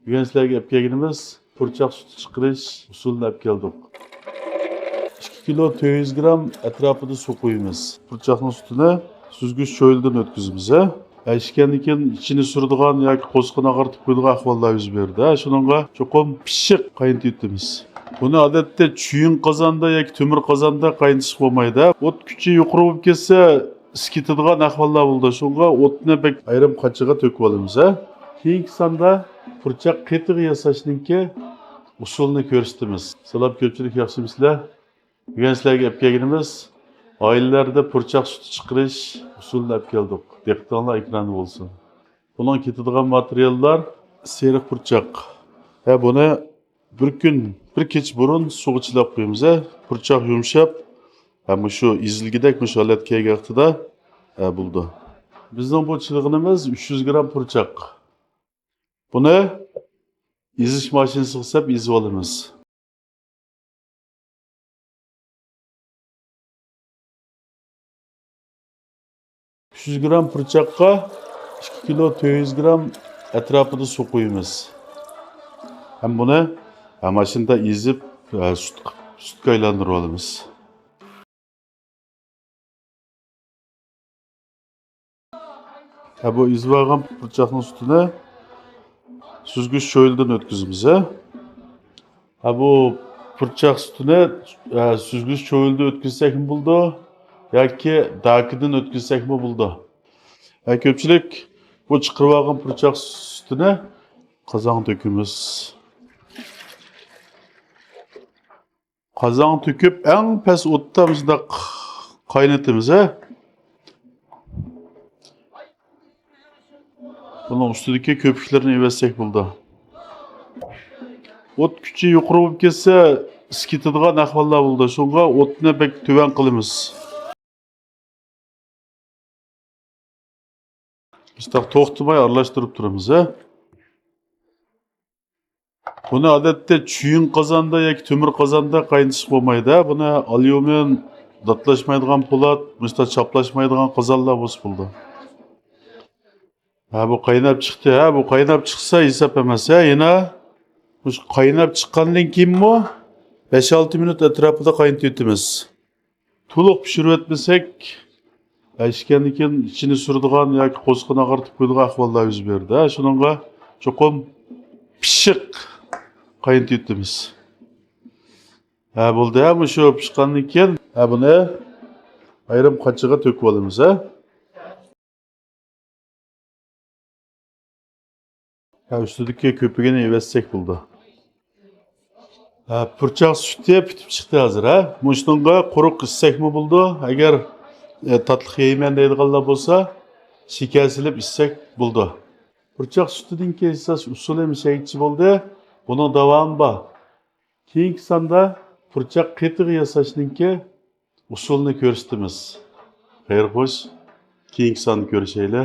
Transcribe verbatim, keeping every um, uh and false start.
بۈگۈن سىلەرگە ئەپ كەلگىنىمىز پۇرچاق سۈتى چىقىرىش ئۇسۇلىنى ئەپ كەلدۇق. ئىككى كىلو تۆت يۈز گرام ئەتراپىدا سۇ قۇيىمىز. پۇرچاقنىڭ سۈتىنى سۈزگۈچ چويلىدىن ئۆتكۈزىمىز، ھە. ئىچكەندىن كېيىن ئىچىنى سۈرىدىغان ياكى قوسۇقىنى ئاغارتىپ قويىدىغان ئەھۋاللار يۈز بېرىدۇ، ھە. شۇنىڭغا چوقۇم پىششىق قاينىتىۋېتىمىز. بۇنى ئادەتتە چۈيۈڭ قازاندا ياكى تۆمۈر قازاندا قاينىتىشقا بولمايدۇ، ھە. ئوت كۈچى يۇقىرى بولۇپ كەتسە، ئىسكىتىدىغان ئەھۋاللار بولىدۇ. شۇڭا ئوتنى بەك ئايرىم قاچىغا تۆكۈۋالىمىز، ھە. كېيىنكى ساندا پۇرچاق قېتىق ياساشنىڭكى ئۇسۇلىنى كۆرسىتىمىز. سالام كۆپچىلىك، ياخشىمۇسىلەر؟ بۈگۈن سىلەرگە ئەپ كەلگىنىمىز ئائىلىلەردە پۇرچاق سۈتى چىقىرىش ئۇسۇلىنى ئەپ كەلدۇق. دىققىتىڭلار ئېكراندا بولسۇن. بۇنىڭ كېتىدىغان ماتېرىياللار سېرىق پۇرچاق. ھە، بۇنى بىر كۈن، بىر كېچە بۇرۇن سۇغا چىلاپ قويىمىز، ھە. پۇرچاق يۇمشاپ، ھە، مۇشۇ ئېزىلگۈدەك مۇشۇ ھالەتكە كەلگەن ۋاقتىدا، ھە، بولىدۇ. بىزنىڭ بۇ چىلىغىنىمىز ئۈچ يۈز گرام پۇرچاق. بۇنى ئېزىش ماشىنىسىغا سەپ ئېزىۋالىمىز. ئۈچ يۈز گرام پۇرچاققا ئىككى كىلو تۆت يۈز گرام ئەتراپىدا سۇ قۇيىمىز. ھەم بۇنى، ھە، ماشىنىدا ئېزىپ، ھە، سۈت، سۈتكە ئايلاندۇرۇۋالىمىز. ھە، بۇ ئېزىۋالغان پۇرچاقنىڭ سۈتىنى سۈزگۈچ چويلىدىن ئۆتكۈزىمىز، ھە. ھە، بۇ پۇرچاق سۈتىنى، ھە، سۈزگۈچ چويلىدىن ئۆتكۈزسەكمۇ بولىدۇ ياكى داكىدىن ئۆتكۈزسەكمۇ بولىدۇ. ھە، كۆپچىلىك بۇ چىقىرىۋالغان پۇرچاق سۈتىنى قازانغا تۆكىمىز. قازانغا تۆكۈپ، ئەڭ پەس ئوتتا مۇشۇنداق قاينىتىمىز، ھە. بۇنىڭ ئۈستىدىكى كۆپۈكلىرىنى ئېۋەتسەك بولىدۇ. ئوت كۈچى يۇقىرى بولۇپ كەتسە، ئىسكىتىدىغان ئەھۋاللار بولىدۇ. شۇڭا ئوتنى بەك تۆۋەن قىلىمىز. مۇشۇنداق توختىماي ئارىلاشتۇرۇپ تۇرىمىز، ھە. بۇنى ئادەتتە چۈيۈڭ قازاندا ياكى تۆمۈر قازاندا قاينىتىشقا بولمايدۇ، ھە. بۇنى ئاليۇمىن، داتلاشمايدىغان پولات، مۇشۇنداق چاپلاشمايدىغان قازانلار بولسا بولىدۇ. ھە، بۇ قايناپ چىقتى، ھە، بۇ قايناپ چىقسا ھېساب ئەمەس، ھە، يەنە مۇشۇ قايناپ چىققاندىن كېيىنمۇ بەش-ئالتە مىنۇت ئەتراپىدا قاينىتىۋېتىمىز. تولۇق پىشۇرۇۋەتمىسەك، ئىچكەندىن كېيىن ئىچىنى سۈرىدىغان ياكى قوسۇقىنى ئاغرىتىپ قويىدىغان ئەھۋاللار يۈز بېرىدۇ. ھە، شۇنىڭغا چوقۇم پىششىق قاينىتىۋېتىمىز. ھە، بولدى، ھە، مۇشۇ پىشقاندىن كېيىن، ھە، بۇنى ئايرىم قاچىغا تۆكۈۋالىمىز، ھە. ھە، ئۈستىدىكى كۆپۈكىنى ئېۋەتسەك بولىدۇ. ھە، پۇرچاق سۈتى پۈتۈپ چىقتى ھازىر، ھە. مۇشۇنىڭغا قۇرۇق ئىچسەكمۇ بولىدۇ. ئەگەر، ئە، تاتلىق يەيمەن دەيدىغانلار بولسا، شېكەر سېلىپ ئىچسەك بولىدۇ. پۇرچاق سۈتىدىن كېيىن ياساش ئۇسۇلى مۇشۇنچە بولدى. بۇنىڭ داۋامى بار. كېيىنكى ساندا پۇرچاق قېتىق ياساشنىڭكى ئۇسۇلىنى كۆرسىتىمىز. خەير خوش، كېيىنكى ساندا كۆرۈشەيلى.